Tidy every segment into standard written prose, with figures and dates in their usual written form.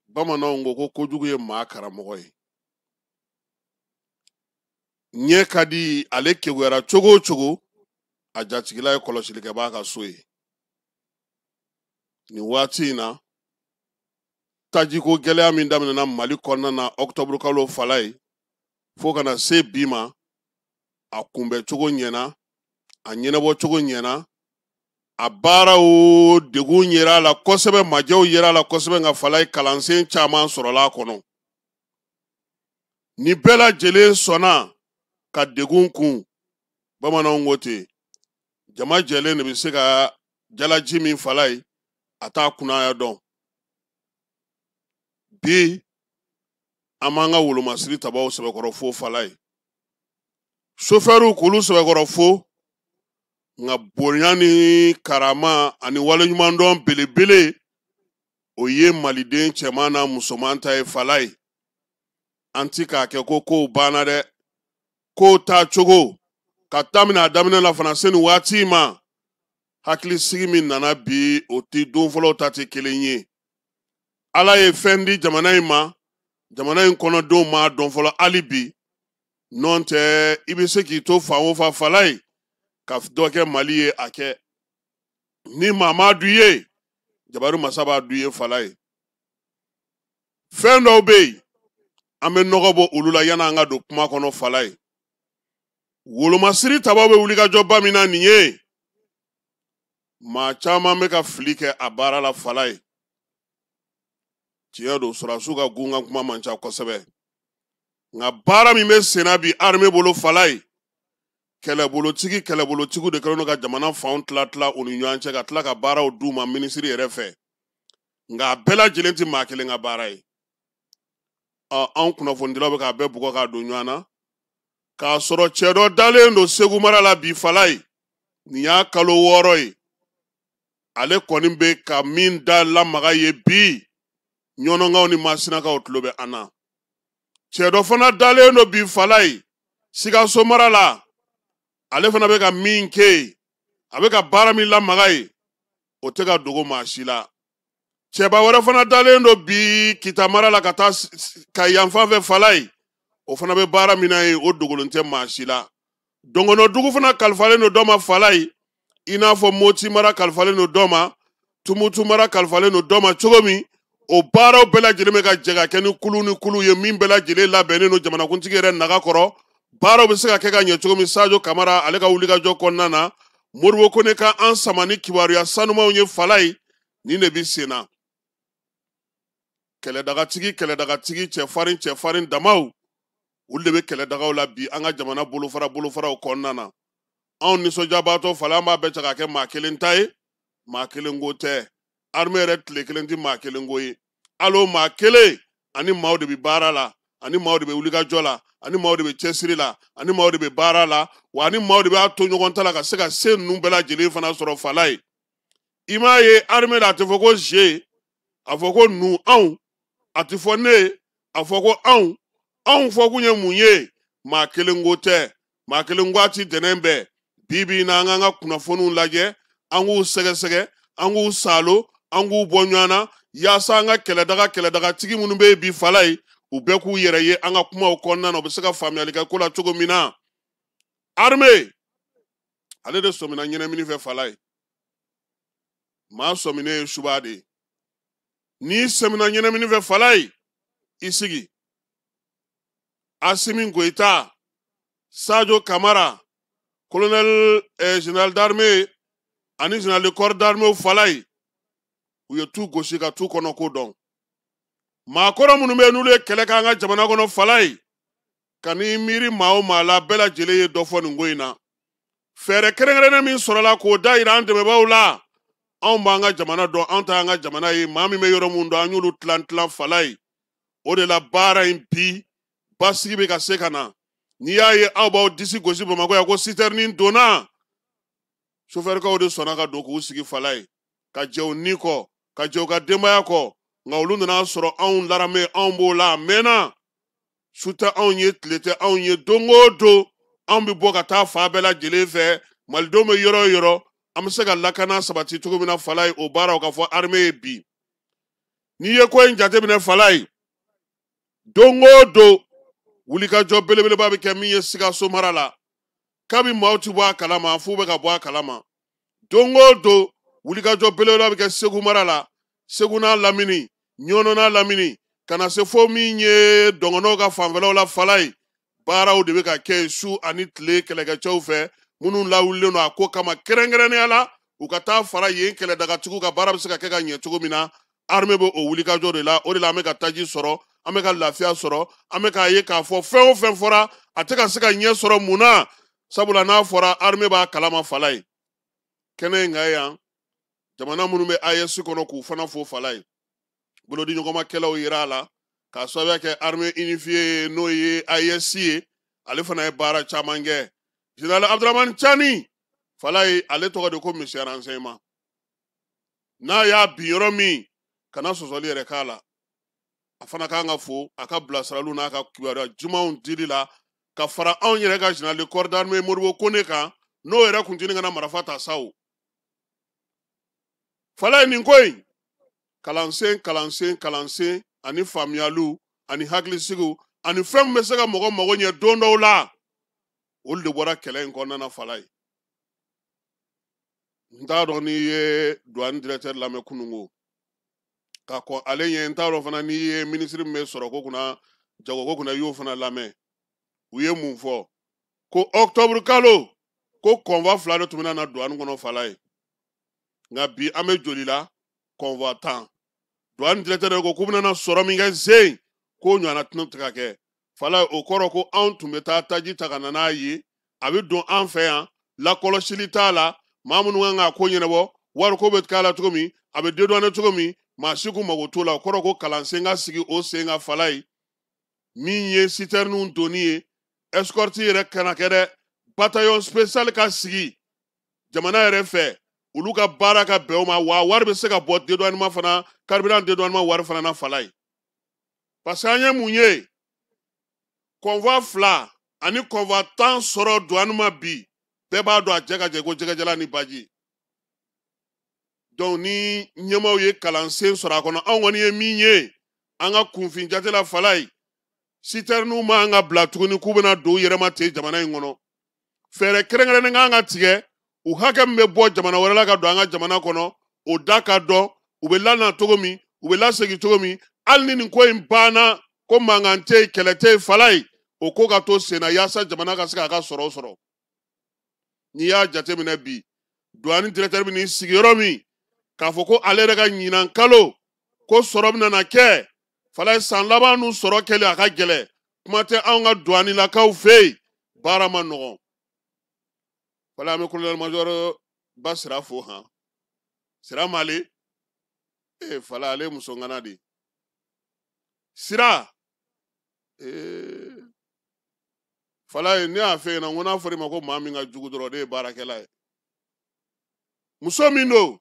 Bamananw ko ko kojugu ye maa karamɔgɔ ye. Ɲɛ ka di ale keguyara cogo o cogo, a jatigila ye kɔlɔsilikɛbaa ka so ye. Nin waati in na, tajiko gɛlɛya min daminɛna Mali kɔnɔna na ɔkutɔburu kalo fala ye fo ka na se bi ma, a kunbɛcogo ɲɛna, a ɲɛnabɔcogo ɲɛna, a baaraw degun yera a la kosɛbɛ, majɛw yera a la kosɛbɛ, nka fala ye kalansen caman sɔrɔla a kɔnɔ. Ni bɛɛ lajɛlen sɔnna ka degun kun, bamananw ko ten, jama jɛlen de bɛ se ka jalaji min fala ye, a t'a kunnaya dɔn. Bi an b'an ka wolomasiri tabaw sɛbɛkɔrɔ fo fala ye, sofɛriw k'olu sɛbɛkɔrɔ fo, nka bonya ni karama ani waleɲumandɔn belebele o ye maliden cɛman n'a musoman ta ye fala ye. An ti k'a kɛ ko kow banna dɛ, kow taa cogo ka daminɛ a daminɛ la fana se nin waati ma, hakilisigi min nana bi o ti don fɔlɔw ta tɛ kelen ye. Ala ye fɛn di jamana in ma, jamana in kɔnɔdenw m'a dɔn fɔlɔ hali bi. N'o tɛ i bɛ se k'i to fan o fan fala ye ka dɔ kɛ Mali ye, a kɛ ni maa m'a du ye, jabaru masa b'a du ye fala ye. Fɛn dɔw bɛ yen an bɛ nɔgɔ bɔ olu la yan'an ka don kuma kɔnɔ fala ye. Wolomasiri tabaw bɛ wulikajɔba min na nin ye, maa caman bɛ ka fili kɛ a baara la fala ye. Tiɲɛ don, sɔrɔdasiw ka gunkan kuma man ca kosɛbɛ, nka baara min bɛ senna bi armée bolo fala ye, kɛlɛbolotigi kɛlɛbolotigiw de kɛlen don ka jamana fanw tila tila u ni ɲɔgɔn cɛ ka tila ka baaraw d'u ma minisiri yɛrɛ fɛ, nka a bɛɛ lajɛlen tɛ maa kelen ka baara ye. Ɔ, anw kunnafonidilaw bɛ k'a bɛɛ bugɔ k'a don ɲɔgɔn na, k'a sɔrɔ cɛ dɔ dalen don Segu mara la bi fala ye, nin y'a kalo 6 ye, ale kɔni bɛ ka min da lamaga ye bi, ɲɔnɔnkaw ni masinakaw tulo bɛ an na. Cɛ dɔ fana dalen don bi fala ye Sikaso mara la, ale fana bɛ ka min kɛ yen, a bɛ ka baara min lamaga ye, o tɛ ka dogo maa si la. Cɛba wɛrɛ fana dalen don bi Kita mara la ka taa ka yan fan fɛ fala ye, o fana bɛ baara min na yen, o dogolen tɛ maa si la. Dɔngɔnɔdugu fana kalifalen don dɔ ma fala ye, i n'a fɔ Moti mara kalifalen don dɔ ma, Tumutu mara kalifalen don dɔ ma cogo min, o baaraw bɛɛ lajɛlen bɛ ka jɛ ka kɛ ni kulu ni kulu ye min bɛɛ lajɛlen labɛnnen don jamanakuntigi yɛrɛ naga kɔrɔ. Baaraw bɛ se ka kɛ ka ɲɛ cogo min, Sadio Kamara ale ka wulikajɔ kɔnɔna na, Modibo Kone ka an sama ni kibaruya sanumanw ye fala ye, nin de bɛ sen na. Kɛlɛdagatigi kɛlɛdagatigi cɛfarin cɛfarin damaw, olu de bɛ kɛlɛdagaw la bi an ka jamana bolofara bolofaraw kɔnɔna na. Anw nisɔndiyabaatɔ fala, an b'a bɛɛ ta k'a kɛ maa kelen ta ye, maa kelen ko tɛ. Armée yɛrɛ tile kelen tɛ maa kelen ko ye. Hali o maa kelen ani maaw de bɛ baara la, ani maaw de bɛ wulikajɔ la, ani maaw de bɛ cɛsiri la, ani maaw de bɛ baara la, wa ani maaw de b'a to ɲɔgɔn ta la ka se ka se ninnu bɛɛ lajɛlen fana sɔrɔ fala ye. I m'a ye armée la, a tɛ fɔ ko je, a fɔ ko nu anw, a tɛ fɔ ne, a fɔ ko anw. Anw fɔkun ye mun ye? Maa kelen ko tɛ, maa kelen ko a ti dɛnɛn bɛɛ. Bi bi in na, an k'an ka kunnafoniw lajɛ, an k'u sɛgɛsɛgɛ, an k'u salo, an k'u bɔ ɲɔgɔn na, yaasa an ka kɛlɛdaga kɛlɛdagatigi minnu bɛ yen bi fala ye, u bɛɛ k'u yɛrɛ ye an ka kumaw kɔnɔna na, u bɛ se ka faamuyali kɛ ko la cogo min na. Armée ale de sɔmina ɲɛnamini fɛ fala ye. Maa sɔminen ye suba de ye. N'i sɔmina ɲɛnamini fɛ fala ye, i sigi. Asimi Goïta, Sadio Kamara, colonel général d'armée ani général de corps d'armée fala ye, u ye tu gosi ka tu kɔnɔ ko dɔn. Maakɔrɔ minnu bɛ yen n'olu ye kɛlɛ kɛ an ka jamana kɔnɔ fala ye, ka n'i miiri maa o maa la, bɛɛ lajɛlen ye dɔ fɔ nin ko in na. Fɛɛrɛ kɛrɛnkɛrɛnnen min sɔrɔla k'o da yira an dɛmɛbaaw la, anw b'an ka jamana dɔn, anw ta y'an ka jamana ye, maa min bɛ yɔrɔ mun dɔn, an y'olu tilan tilan fala ye. O de la baara in bi basigi bɛ ka se ka na. N'i y'a ye aw b'aw disi gosi Bamakɔ yan ko sitɛrinin donna, sofɛrikaw de sɔnna ka don k'u sigi fala ye, ka jɛ u ni kɔ, ka jɛ u ka denbaya kɔ. Nka olu nana sɔrɔ anw laramɛ, anw b'o la a mɛnna. Su tɛ anw ye, tile tɛ anw ye, don o don anw bɛ bɔ ka taa fan bɛɛ lajɛlen fɛ. Malidenw bɛ yɔrɔ o yɔrɔ, an bɛ se ka lakana sabati cogo min na fala ye, o baaraw ka fɔ armée ye bi. N'i ye ko in jateminɛ Falaye, don o don wulikajɔ belebeleba bɛ kɛ min ye Sikaso mara la, kabi maaw ti bɔ a kalama f'u bɛ ka bɔ a kalama. Don o don wulikajɔ belebeleba bɛ kɛ Segu mara la, Segu n'a lamini, Ɲɔnɔ n'a lamini, ka na se fo min ye dɔngɔnɔw ka fanfɛlaw la Falaye, baaraw de bɛ ka kɛ su ani tile kɛlɛkɛcɛw fɛ minnu lawulilen don a ko kama kɛrɛnkɛrɛnnenya la, u ka taa fara yen kɛlɛdagatigiw ka baara bɛ se ka kɛ ka ɲɛ cogo min na. Armée bɛ o wulikajɔ de la, o de la an bɛ ka taji sɔrɔ, an bɛ ka lafiya sɔrɔ, an bɛ k'a ye k'a fɔ fɛn o fɛn fɔra a tɛ ka se ka ɲɛ sɔrɔ. Mun na? Sabula n'a fɔra armée b'a kalama Falaye. Kɛnɛ in kan yan, jamana minnu bɛ AES kɔnɔ k'u fana fo Falaye, bolodiɲɔgɔnmakɛlaw yera a la k'a sababuya kɛ armée unifiée ye, n'o ye AES ye, ale fana ye baara caman kɛ. Général Abdramane Tiani Falaye, ale tɔgɔ de ko monsieur renseignement, n'a y'a bin yɔrɔ min kana sɔsɔli yɛrɛ k'a la, a fana kan ka fo a ka bilasiraliw n'a ka kibaruya jumanw dili la ka fara anw yɛrɛ ka général de corps d'armée Modibo Kone kan, n'o yɛrɛ kun tɛ ka na marifa ta sa o. Falaye, nin ko in kalansen kalansen kalansen ani faamuyaliw ani hakilisigiw ani fɛn min bɛ se ka mɔgɔ mago ɲɛ don dɔw la, olu de bɔra kɛlɛ in kɔnɔna na Falaye. N t'a dɔn n'i ye douane directeur lamɛn kununko ka kɔn ale ɲɛ, n t'a dɔn fana n'i ye minisiri min bɛ sɔrɔ ko kunna, jagoko kunna, i y'o fana lamɛn. U ye mun fɔ? Ko octobre kalo ko convoi 2 de tun bɛna na douane kɔnɔ Falaye, nka bi an bɛ joli la? Convoi 10. Douane directeur ko k'u bɛna na sɔrɔ min kɛ zen k'o ɲɔgɔnna tɛna ka kɛ Falaye. O kɔrɔ ko anw tun bɛ taa taji ta ka na n'a ye, a bɛ don an fɛ yan, lakɔlɔsili t'a la, maa minnu kan k'a ko ɲɛnabɔ, wariko bɛ k'a la cogo min, a bɛ dédouaner cogo min, maa si kun mago t'o la. O kɔrɔ ko kalansen ka sigi o sen kan Falaye, min ye citernew donni ye, escorte yɛrɛ kana kɛ dɛ, bataillon spécial ka sigi jamana yɛrɛ fɛ, olu ka baara ka bɛn o ma, wa wari bɛ se ka bɔ dédouanement fana, carburant dédouanement wari fana na Falaye. Parce que an ye mun ye? Convoi 2 ani convoi 10 sɔrɔ douane ma bi, bɛɛ b'a dɔn a jɛ ka jɛ ko jɛgɛjalan ni baji. Donc ni ɲɛmaaw ye kalansen sɔrɔ a kɔnɔ, anw kɔni ye min ye an ka kunfin jate la Falaye, citernew man ka bila tuguni k'u bɛna don u yɛrɛ ma ten jamana in kɔnɔ. Fɛɛrɛ kɛrɛnkɛrɛnnen kan ka tigɛ, u hakɛ min bɛ bɔ jamana wɛrɛ la ka don an ka jamana kɔnɔ, o da ka dɔn, u bɛ lana cogo min, u bɛ lasegin cogo min. Hali ni nin ko in banna ko mankan tɛ yen, kɛlɛ tɛ yen Falaye, o ko ka to sen na yaasa jamana ka se k'a ka sɔrɔ sɔrɔ. N'i y'a jateminɛ bi, douane directeur bɛ n'i sigi yɔrɔ min k'a fɔ ko ale yɛrɛ ka ɲinan kalo ko sɔrɔ bɛna na kɛ Falaye, san laban nun sɔrɔ kɛlen a ka gɛlɛn, kuma tɛ anw ka douanelakaw fɛ yen, baara ma nɔgɔn Falaye. An bɛ colonel major Ba Sira fo han, Sira Male ee Falaye, ale ye muso ŋana de ye Sira ee Falaye. Ne y'a fɛ yen na, n ko n'a fɔra i ma ko maa min ka jugu dɔrɔn, o de ye baarakɛla ye. Muso min don,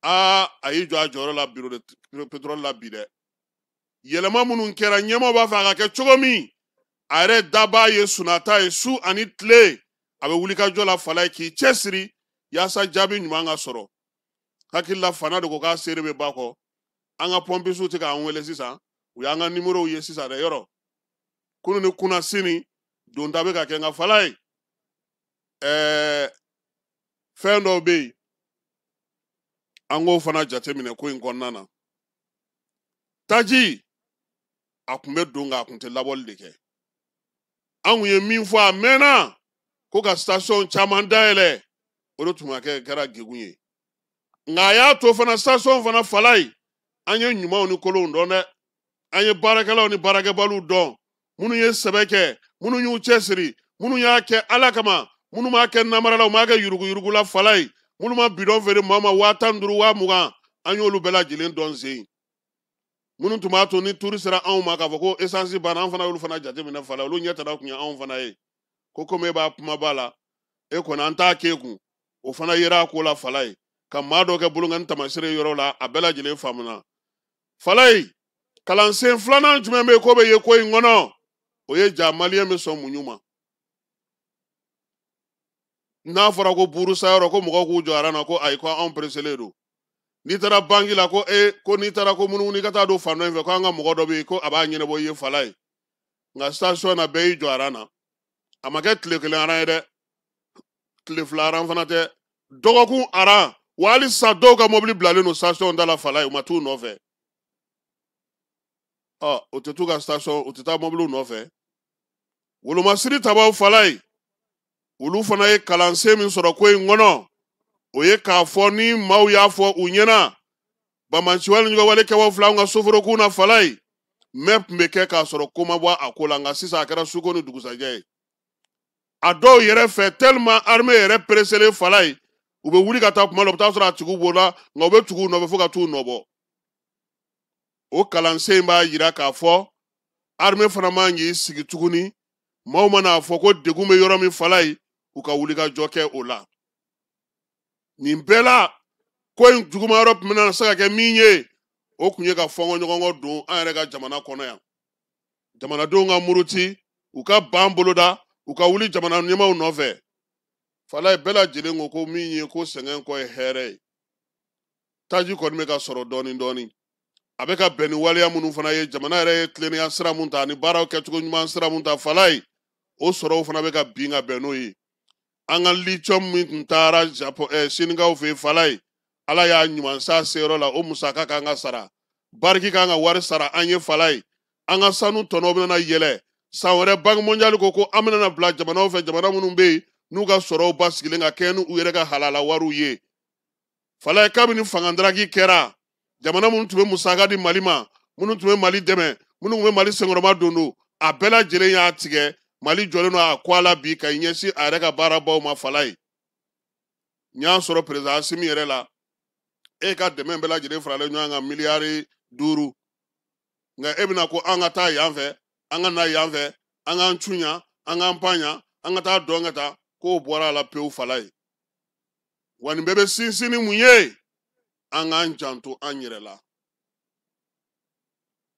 aa a y'i jɔ a jɔyɔrɔ la bureau de pétrole la bi dɛ. Yɛlɛma minnu kɛra, ɲɛmaaw b'a fɛ a ka kɛ cogo min, a yɛrɛ dabaa ye sunata ye, su ani tile a bɛ wuli ka jɔ la Falaye k'i cɛsiri yaasa jaabi ɲuman ka sɔrɔ. Hakili la fana de ko k'a seere bɛ ba kɔ. An ka pɔnpisiw tɛ k'an wele sisan, u y'an ka nimorow ye sisan dɛ. Yɔrɔ kunu ni kunna sini donta bɛ ka kɛ, nka Falaye, fɛn dɔw bɛ yen, an k'o fana jateminɛ ko in kɔnɔna na. Taji a kun bɛ don, nka a kun tɛ labɔli de kɛ. An kun ye min fɔ a mɛnna ko ka station caman dayɛlɛ, o de tun ka kɛ kɛra degun ye, nka a y'a to fana station fana Falaye, an ye ɲumanw ni kolonw dɔn dɛ, an ye baarakɛlaw ni baarakɛbaliw dɔn, minnu ye sɛbɛ kɛ, minnu y'u cɛsiri, minnu y'a kɛ Ala kama, minnu m'a kɛ namara la, u m'a kɛ yuruguyurugu la Falaye, minnu ma bidɔn feere maa ma 15,000, 20,000, an y'olu bɛɛ lajɛlen dɔn sen. Minnu tun b'a to ni turu sera anw ma k'a fɔ ko essence banna, an fana y'olu fana jateminɛ Falaye, olu ɲɛ tana kun ye anw fana ye, ko komi e b'a kumaba la, e kɔni an t'a k'e kun. O fana yera a ko la Falaye, ka maa dɔ kɛ bolonkani taamasere yɔrɔ la, a bɛɛ lajɛlen faamuna Falaye. Kalansen filanan jumɛn bɛ yen k'o bɛ ye ko in kɔnɔ? O ye ja maliyɛn bɛ sɔn muɲu ma. N'a fɔra ko burusa yɔrɔ ko mɔgɔw k'u jɔ aran na, ko ayi, ko anw pereselen don. N'i taara banki la ko e ko n'i taara ko munumunu i ka taa don fan dɔ in fɛ ko an ka mɔgɔ dɔ bɛ yen ko a b'a ɲɛnabɔ i ye fala ye. Nka station na bɛɛ y'i jɔ aran na. A ma kɛ tile kelen aran ye dɛ, tile fila aran fana tɛ, dɔgɔkun aran. Wa halisa dɔw ka mɔbili bilalen don station da la fala ye, u ma t'u nɔfɛ. Ɔ o tɛ t'u ka station, u tɛ taa mɔbiliw nɔfɛ. Wolomasiri tabaw fala ye, olu fana ye kalansen min sɔrɔ ko in kɔnɔ, o ye k'a fɔ ni maaw y'a fɔ u ɲɛna banbaanciwale ni juguwale kɛbaw filɛ anw ka soforokun na fala ye, mɛ tun bɛ kɛ k'a sɔrɔ ko ma bɔ a ko la. Nka sisan a kɛra suko ni dugusajɛ ye a dɔw yɛrɛ fɛ, tellement armée yɛrɛ pereselen fala ye, u bɛ wuli ka taa kuma la, u bɛ taa sɔrɔ a tigiw b'o la, nka u bɛ tugu u nɔfɛ fo ka t'u nɔbɔ. O kalansen in b'a yira k'a fɔ armée fana man k'i sigi tuguni, maaw mana a fɔ ko degun bɛ yɔrɔ min fala ye, u ka wuli ka jɔ kɛ o la. Nin bɛɛ la, ko in juguman yɔrɔ tun bɛna se ka kɛ min ye, o tun ye ka fɔnkɔɲɔgɔnkɔ don an yɛrɛ ka jamana kɔnɔ yan. Jamanadenw ka muruti, u ka ban boloda, u ka wuli jamana ɲɛmaaw nɔfɛ. Fala ye, bɛɛ lajɛlen ko ko min ye ko sɛgɛn kɔ ye hɛrɛ ye. Taji kɔni bɛ ka sɔrɔ dɔɔni dɔɔni, a bɛ ka bɛn ni waleya minnu fana ye, jamana yɛrɛ ye tilennenya sira mun ta ani baaraw kɛcogo ɲuman sira mun ta fala ye, o sɔrɔw fana bɛ ka bin ka bɛn n'o ye. An ka lithium min tun taara Japon, Sinigaw fɛ yen fala ye, Ala y'a ɲuman s'a seyɔrɔ la, o musaka kan ka sara, Barrick kan ka wari sara an ye fala ye. An ka sanu tɔnɔ bɛna yɛlɛ san wɛrɛ. Banque mondiale ko ko an bɛna bila jamanaw fɛ, jamana minnu bɛ yen n'u ka sɔrɔw basigilen ka kɛɲɛ n'u yɛrɛ ka halala wariw ye fala ye. Kabini fangandaraki kɛra, jamana minnu tun bɛ musaka di Mali ma, minnu tun bɛ Mali dɛmɛ, minnu tun bɛ Mali senkɔrɔma don don, a bɛɛ lajɛlen y'a tigɛ. Mali jɔlen don a kɔ a la bi ka ɲɛsin a yɛrɛ ka baarabaw ma fala ye. N y'a sɔrɔ président Asimi yɛrɛ la, e ka dɛmɛ bɛɛ lajɛlen faralen ɲɔgɔn kan miliyari 5, nka e bɛna ko an ka taa yan fɛ, an ka na yan fɛ, an k'an cun yan, an k'an pan yan, an ka taa dɔn ka taa, k'o bɔra a la pewu fala ye. Wa nin bɛɛ bɛ sinsin ni mun ye? An k'an janto an yɛrɛ la.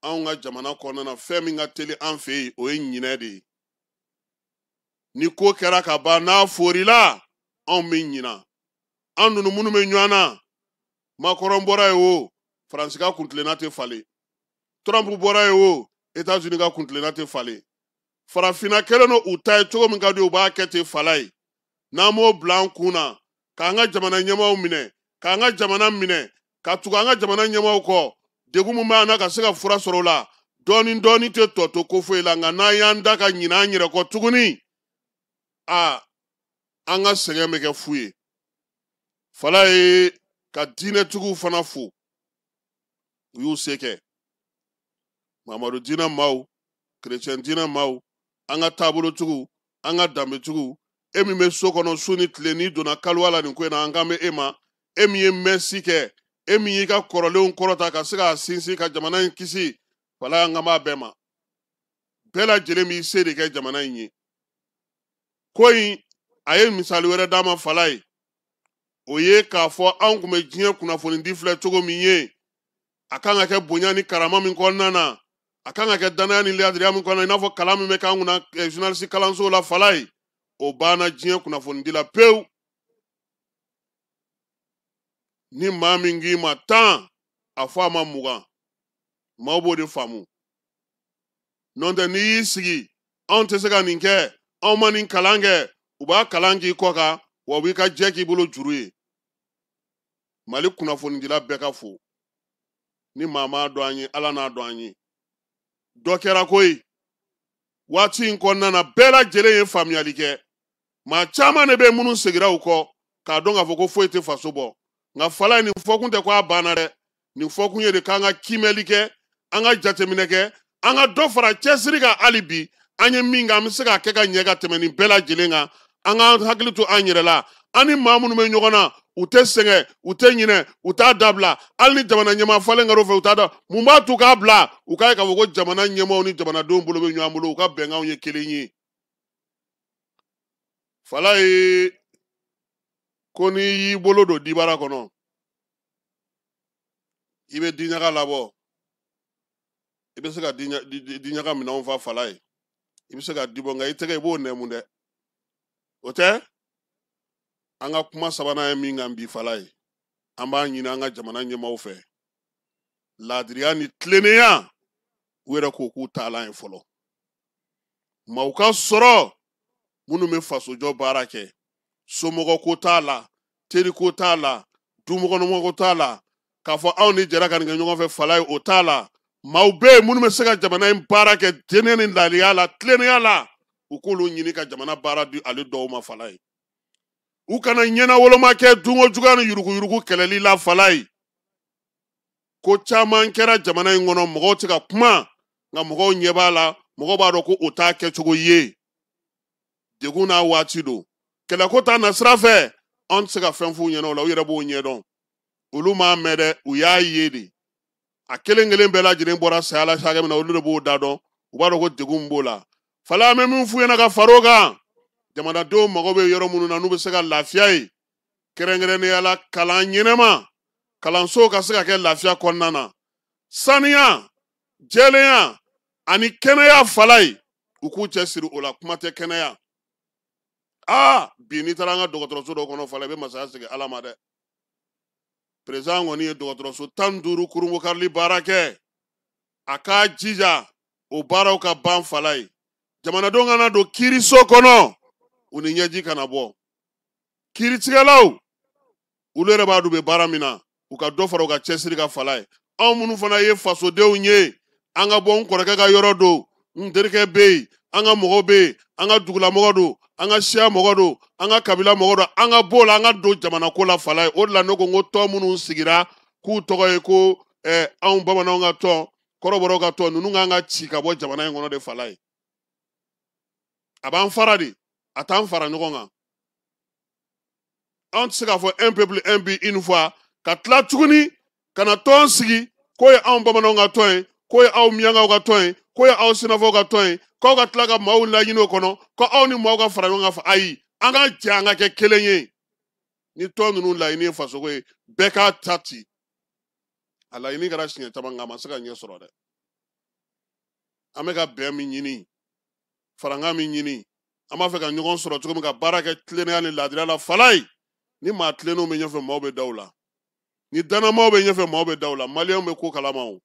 Anw ka jamana kɔnɔna na, fɛn min ka teli an fɛ yen, o ye ɲinɛ de ye. Ni ko kɛra ka ban, n'a forila, anw bɛ ɲina. An ninnu minnu bɛ ɲɔgɔn na, Macron bɔra yen o, Faransi ka kuntilenna tɛ falen. Trump bɔra yen o, États-Unis ka kuntilenna tɛ falen. Farafinna kɛlen don u ta ye cogo min ka di, u b'a kɛ ten fala ye. N'an m'o bila an kun na, k'an ka jamana ɲɛmaaw minɛ, k'an ka jamana minɛ, ka tugu an ka jamana ɲɛmaaw kɔ, degun min b'an na ka se ka fura sɔrɔ o la, dɔɔni dɔɔni tɛ tɔ to ko foyi la. Nka n'an y'an da ka ɲinɛ an yɛrɛ kɔ tuguni, a an ka sɛgɛn bɛ kɛ fu ye fala ye. Ka diinɛtigiw fana fo, u y'u se kɛ. Mamadu diinɛ maaw, kerecɛn diinɛ maaw, an ka taabolotigiw, an ka danbetigiw, e min bɛ so kɔnɔ su ni tile, n'i donna kaliwa la nin ko in na, an kan bɛ e ma. E min ye mɛsi kɛ, e min y'i ka kɔrɔlenw kɔrɔta ka se k'a sinsin ka jamana in kisi fala, an kan b'a bɛɛ ma. Bɛɛ lajɛlen b'i se de kɛ jamana in ye. Ko in a ye misali wɛrɛ d'a ma fala ye, o ye k'a fɔ anw tun bɛ diɲɛ kunnafonidi filɛ cogo min ye, a kan ka kɛ bonya ni karama min kɔnɔna na, a kan ka kɛ danaya ni ladiriya min kɔnɔna, i n'a fɔ kalan min bɛ k'an kunna journaliste kalanso la fala ye, o banna diɲɛ kunnafonidi la pewu. Ni maa min k'i ma 10, a fɔ a ma 20, maaw b'o de faamu. N'o tɛ, n'i y'i sigi, anw tɛ se ka nin kɛ, anw ma nin kalan kɛ, u b'a kalan k'i kɔ kan, wa u b'i ka jɛ k'i bolo juru ye. Mali kunnafonidila bɛɛ ka fo. Ni maa m'a dɔn an ye, Ala n'a dɔn an ye. Dɔ kɛra koyi waati in kɔnɔna na, bɛɛ lajɛlen ye faamuyali kɛ. Maa caman de bɛ minnu segira u kɔ k'a dɔn k'a fɔ ko foyi tɛ faso bɔ. Nka fala ye, nin fɔkun tɛ ko a banna dɛ. Nin fɔkun ye de k'an ka kiimɛli kɛ, an ka jateminɛ kɛ, an ka dɔ fara cɛsiri kan hali bi. An ye min kɛ, an bɛ se k'a kɛ ka ɲɛ ka tɛmɛ nin bɛɛ lajɛlen kan. An k'an hakili to an yɛrɛ la. An ni maa minnu bɛ ɲɔgɔn na, u tɛ sɛgɛn, u tɛ ɲinɛ, u t'a dabila. Hali ni jamana ɲɛmaa falen kɛra u fɛ, u t'a da. Mun b'a to k'a bila? U k'a ye k'a fɔ ko jamana ɲɛmaaw ni jamanadenw bolo bɛ ɲɔgɔn bolo, u ka bɛnkanw ye kelen ye. Fala ye, ko n'i y'i bolo don dibara kɔnɔ, i bɛ diɲaga labɔ, i bɛ se ka diɲaga minɛnw fa fala ye, i bɛ se ka di bɔ, nka i tɛgɛ i b'o nɛmu dɛ. O tɛ an ka kuma sabanan ye min kan bi fala ye. An b'a ɲini an ka jamana ɲɛmaaw fɛ, laadiriya ni tilennenya, u yɛrɛ k'o k'u taalan ye fɔlɔ. Maaw ka sɔrɔ minnu bɛ fasojɔ baara kɛ, somɔgɔ ko t'a la, teri ko t'a la, dumɔgɔnɔmɔgɔ t'a la, k'a fɔ anw ni jɛra ka nin kɛ ɲɔgɔn fɛ fala ye, o t'a la. Maaw bɛ yen minnu bɛ se ka jamana in baara kɛ jɛnɛ ni laadiriya la, tilennenya la, u k'olu ɲini ka jamana baara di ale dɔw ma fala ye. U kana ɲɛnawoloma kɛ dunko juguya ni yuruguyurugu kɛlɛli la fala ye. Ko caman kɛra jamana in kɔnɔ, mɔgɔw tɛ ka kuma, nka mɔgɔw ɲɛ b'a la, mɔgɔw b'a dɔn ko o t'a kɛcogo ye. Degun n'a waati don, kɛlɛko ta nasira fɛ, anw tɛ se ka fɛn f'u ɲɛna o la, u yɛrɛ b'o ɲɛdɔn. Olu m'a mɛn dɛ, u y'a ye de. A kelen kelen bɛɛ lajɛlen bɔra saya la hakɛ min na, olu de b'o da dɔn, u b'a dɔn ko degun b'o la. Fala, an bɛ min f'u ɲɛna ka far'o kan, jamanadenw mago bɛ yɔrɔ minnu na n'u bɛ se ka lafiya ye, kɛrɛnkɛrɛnnenya la kalan ɲɛnɛma, kalansow ka se ka kɛ lafiya kɔnɔna na, saniya, jɛlenya ani kɛnɛya fala ye, u k'u cɛsiri o la. Kuma tɛ kɛnɛya. Bi n'i taara an ka dɔgɔtɔrɔso dɔ kɔnɔ fala, i bɛ masaya segin Ala ma dɛ. Président kɔni ye dɔgɔtɔrɔso 15 kurunbokarili baara kɛ, a k'a jija o baaraw ka ban fala ye. Jamanadenw kana don kiiriso kɔnɔ u ni ɲɛji kana bɔ. Kiiritigɛlaw, olu yɛrɛ b'a dɔn u bɛ baara min na, u ka dɔ fara u ka cɛsiri ka fala ye. Anw minnu fana ye fasodenw ye, an ka bɔ n kɔrɔkɛ ka yɔrɔ don, n terikɛ bɛ yen, an ka mɔgɔ bɛ yen, an ka dugulamɔgɔ don, an ka siya mɔgɔ don, an ka kabila mɔgɔ don, an ka b'o la, an ka don jamana ko la fala ye. O de la ne ko n ko tɔn minnu sigira k'u tɔgɔ ye ko anw bamananw ka tɔn, kɔrɔbɔrɔw ka tɔn, ninnu kan ka ci ka bɔ jamana in kɔnɔ de fala ye. A b'an fara de, a t'an fara ɲɔgɔn kan. Anw tɛ se k'a fɔ un peuple, un but, une foi, ka tila tuguni ka na tɔn sigi k'o ye anw bamananw ka tɔn ye, k'o ye aw miyankaw ka tɔn ye, k'o ye aw sinafɔw ka tɔn ye, k'aw ka tila ka maaw laɲini o kɔnɔ, ko aw ni maaw ka fara ɲɔgɔn kan. Ayi, an ka jɛ, an ka kɛ kelen ye. Ni tɔn ninnu laɲini ye fasoko ye, bɛɛ k'a ta ci. A laɲini kɛra siɲɛ caman, nka a ma se ka ɲɛ sɔrɔ dɛ. An bɛ ka bɛn min ɲini, farankan min ɲini, an b'a fɛ ka ɲɔgɔn sɔrɔ cogo min ka baara kɛ tilennenya ni laadiriya la fala ye. Ni maa tilennenw bɛ ɲɛfɛ, maaw bɛ da u la. Ni dannamaaw bɛ ɲɛfɛ, maaw bɛ da u la. Maliyɛnw bɛ ko kalama o.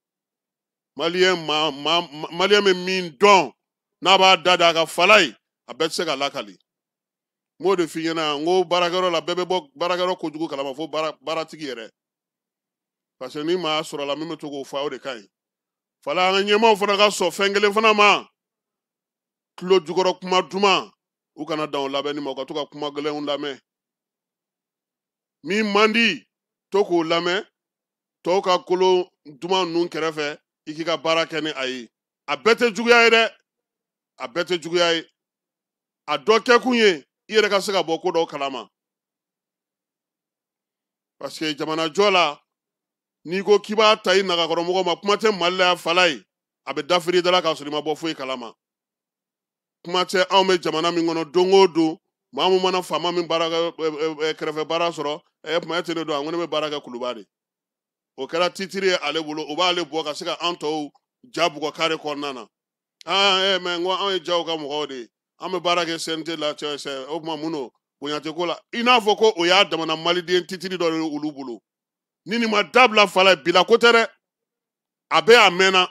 Maliyɛn maa maa maliyɛn bɛ min dɔn n'a b'a da da a ka fala ye, a bɛɛ tɛ se ka lakali. N b'o de f'i ɲɛna, n ko baarakɛyɔrɔ la, bɛɛ bɛ bɔ baarakɛyɔrɔ kojugu kalama fo baaratigi yɛrɛ. Parce que ni maa sɔrɔla min bɛ to k'o fɔ, o de ka ɲi. Fala, an ka ɲɛmaaw fana ka sɔn fɛn kelen fana ma, tulo jukɔrɔ kuma duman, u kana dan o labɛnni ma, u ka to ka kuma gɛlɛnw lamɛn. Min man di, to k'o lamɛn, tɔw ka kolo duman ninnu kɛrɛfɛ, i k'i ka baara kɛ ni a ye. A bɛɛ tɛ juguya ye dɛ, a bɛɛ tɛ juguya ye. A dɔ kɛkun ye i yɛrɛ ka se ka bɔ ko dɔw kalama. Parce que jamanajɔ la, n'i ko k'i b'a ta i nagakɔrɔmɔgɔ ma, kuma tɛ Mali la yan fala ye, a bɛ dafiri da la k'a sɔrɔ i ma bɔ foyi kalama. Kuma tɛ anw bɛ jamana min kɔnɔ, don o don maa mun mana faama min baara kɛ, kɛrɛfɛ baara sɔrɔ, tuma e tɛ ne dɔn, a ko ne bɛ baara kɛ Kuluba de. O kɛra titiri ye ale bolo, o b'ale bɔ ka se ka an tɔw ja bugɔ kare kɔnɔna na. Mɛ n ko anw ye jaw ka mɔgɔw de ye, an bɛ baara kɛ CNT la, cɛ, o tuma mun don, bonya tɛ ko la. I n'a fɔ ko o y'a damana maliden titiri dɔ de ye olu bolo. Ni nin ma dabila fala ye, bila ko tɛ dɛ, a bɛ a mɛnna.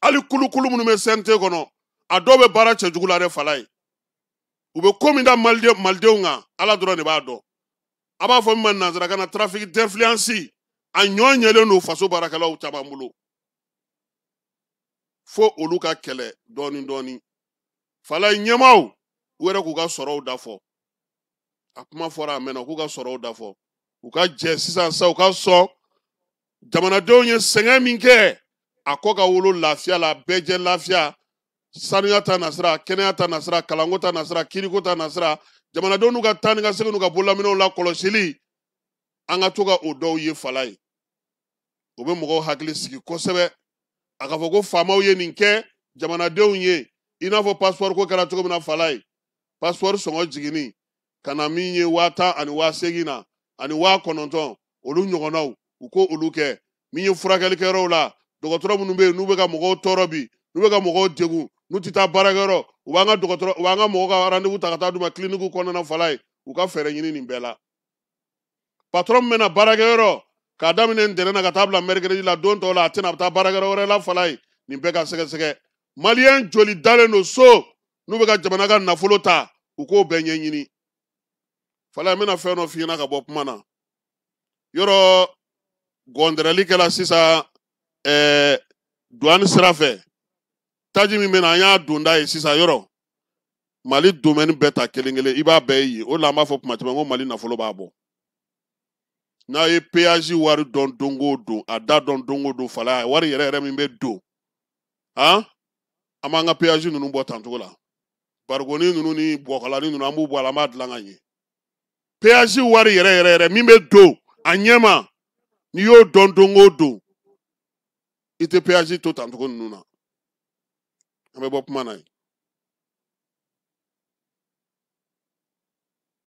Hali kulukulu minnu bɛ CNT kɔnɔ, a dɔw bɛ baara cɛjugu la dɛ fala ye. U bɛ ko min da malidenw kan, Ala dɔrɔn de b'a dɔn. A b'a fɔ min ma nanzarakan na trafic d'influence, a ɲɔ ɲɛlen don faso baarakɛlaw caman bolo. Fo olu ka kɛlɛ dɔɔni dɔɔni. Fala ɲɛmaaw, u yɛrɛ k'u ka sɔrɔw da fɔ. A kuma fɔra a mɛnna, u k'u ka sɔrɔw da fɔ. U ka jɛ sisan sa, u ka sɔn jamanadenw ye sɛgɛn min kɛ, a kɔ ka wolo lafiya la, bɛɛ jɛ lafiya, sanuya ta nasira, kɛnɛya ta nasira, kalanko ta nasira, kiriko ta nasira, jamanadenw n'u ka taa ni ka segin n'u ka bololaminɛw la kɔlɔsili, an ka to ka o dɔw ye fala ye. O bɛ mɔgɔw hakili sigi kosɛbɛ. A ka fɔ ko faamaw ye nin kɛ jamanadenw ye, i n'a fɔ passeport ko kɛra cogo min na fala ye. Passeport sɔngɔ jiginni ka na min ye 10 000 ani 8 000 na ani 9 000, olu ɲɔgɔnnaw, u ko olu kɛ. Min ye furakɛlikɛyɔrɔw la, dɔgɔtɔrɔ minnu bɛ yen n'u bɛ ka mɔgɔw tɔɔrɔ bi, n'u bɛ ka mɔgɔw degun, n'u tɛ taa baarakɛyɔrɔ, u b'an ka dɔgɔtɔrɔ, u b'an ka mɔgɔw ka rendez-vous ta ka taa d'u ma clinique kɔnɔna fala ye, u ka fɛɛrɛ ɲini nin bɛɛ la. Patron min bɛ na baarakɛyɔrɔ k'a daminɛ ntɛnɛn na ka taa bila mercredi la, don tɔw la a tɛna, a bɛ taa baarakɛyɔrɔ wɛrɛ la. Falaye, nin bɛɛ ka sɛgɛsɛgɛ. Maliyɛn joli dalen don so n'u bɛ ka jamana ka nafolo ta, u k'o bɛɛ ɲɛɲini. Falaye, n bɛna fɛn dɔ f'i ɲɛna ka bɔ kuma na. Yɔrɔ gɔndɛrɛli kɛla sisan douane sira fɛ, taji min bɛ na, an y'a donda ye sisan. Yɔrɔ Mali domaine bɛɛ ta kelen kelen, i b'a bɛɛ ye. O de la an b'a fɔ kuma caman ko Mali nafolo b'a bɔ. N'a ye péage wari dɔn don o don, a da dɔn don o don, Falaye, wari yɛrɛ yɛrɛ min bɛ don, han, an b'an ka péage ninnu bɔ tancogo la. Barikoni ninnu ni bɔkalani ninnu, an b'u bɔ a la, an b'a dilan ka ɲɛ. Péage wari yɛrɛ yɛrɛ yɛrɛ min bɛ don a ɲɛma, n'i y'o dɔn don o don, i tɛ péage to tancogo ninnu na. An bɛ bɔ kuma na ye.